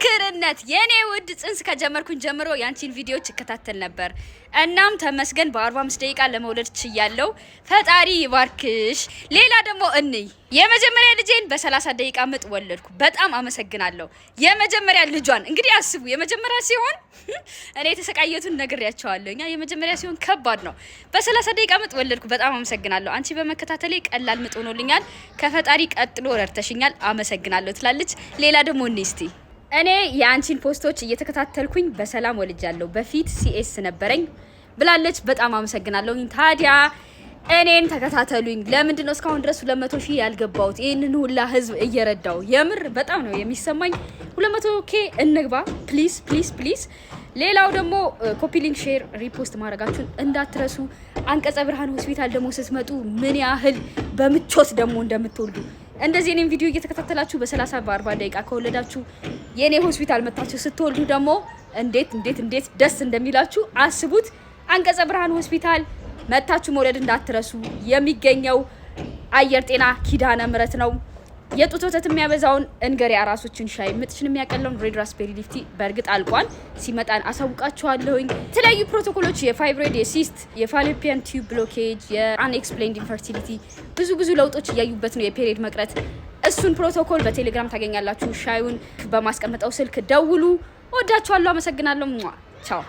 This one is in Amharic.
ምስክርነት። የኔ ውድ፣ ጽንስ ከጀመርኩኝ ጀምሮ ያንቺን ቪዲዮዎች እከታተል ነበር። እናም ተመስገን በ45 ደቂቃ ለመውለድ ችያለው። ፈጣሪ ይባርክሽ። ሌላ ደግሞ እንይ። የመጀመሪያ ልጄን በ30 ደቂቃ ምጥ ወለድኩ። በጣም አመሰግናለሁ። የመጀመሪያ ልጇን እንግዲህ አስቡ። የመጀመሪያ ሲሆን እኔ የተሰቃየቱን ነግሬያቸዋለሁ። እኛ የመጀመሪያ ሲሆን ከባድ ነው። በ30 ደቂቃ ምጥ ወለድኩ። በጣም አመሰግናለሁ። አንቺ በመከታተሌ ቀላል ምጥ ሆኖልኛል። ከፈጣሪ ቀጥሎ ረድተሽኛል። አመሰግናለሁ ትላለች። ሌላ ደግሞ እንይ እስቲ። እኔ የአንቺን post ኦች እየተከታተልኩኝ በሰላም ወልጃለሁ። በፊት CS ነበረኝ ብላለች። በጣም አመሰግናለሁ። ታዲያ እኔን ተከታተሉኝ። ለምንድን ነው እስካሁን ድረስ 200,000 ያልገባሁት? ይህንን ሁላ ህዝብ እየረዳው የምር በጣም ነው የሚሰማኝ። 200 K እንግባ please, please, please። ሌላው ደግሞ copy link፣ share፣ repost ማድረጋችሁን እንዳትረሱ። አንቀጸ ብርሃን ሆስፒታል ደግሞ ስትመጡ ምን ያህል በምቾት ደግሞ እንደምትወልዱ፣ እንደዚህ እኔም ቪዲዮ እየተከታተላችሁ በ30 በ40 ደቂቃ ከወለዳችሁ፣ የእኔ ሆስፒታል መታችሁ ስትወልዱ ደግሞ እንዴት እንዴት እንዴት ደስ እንደሚላችሁ አስቡት። አንቀጸ ብርሃን ሆስፒታል መታችሁ መውለድ እንዳትረሱ። የሚገኘው አየር ጤና ኪዳነ ምሕረት ነው። የጡት ወተት የሚያበዛውን እንገሪ አራሶችን ሻይ፣ ምጥሽን የሚያቀለውን red raspberry leaf tea በእርግጥ አልቋል። ሲመጣን አሳውቃችኋለሁኝ። የተለያዩ ፕሮቶኮሎች የ fibroid፣ የ cyst፣ የ fallopian tube blockage፣ የ unexplained infertility ብዙ ብዙ ለውጦች እያዩበት ነው። የ period መቅረት፣ እሱን ፕሮቶኮል በቴሌግራም ታገኛላችሁ። ሻዩን በማስቀምጠው ስልክ ደውሉ። ወዳችኋለሁ። አመሰግናለሁ። ቻው።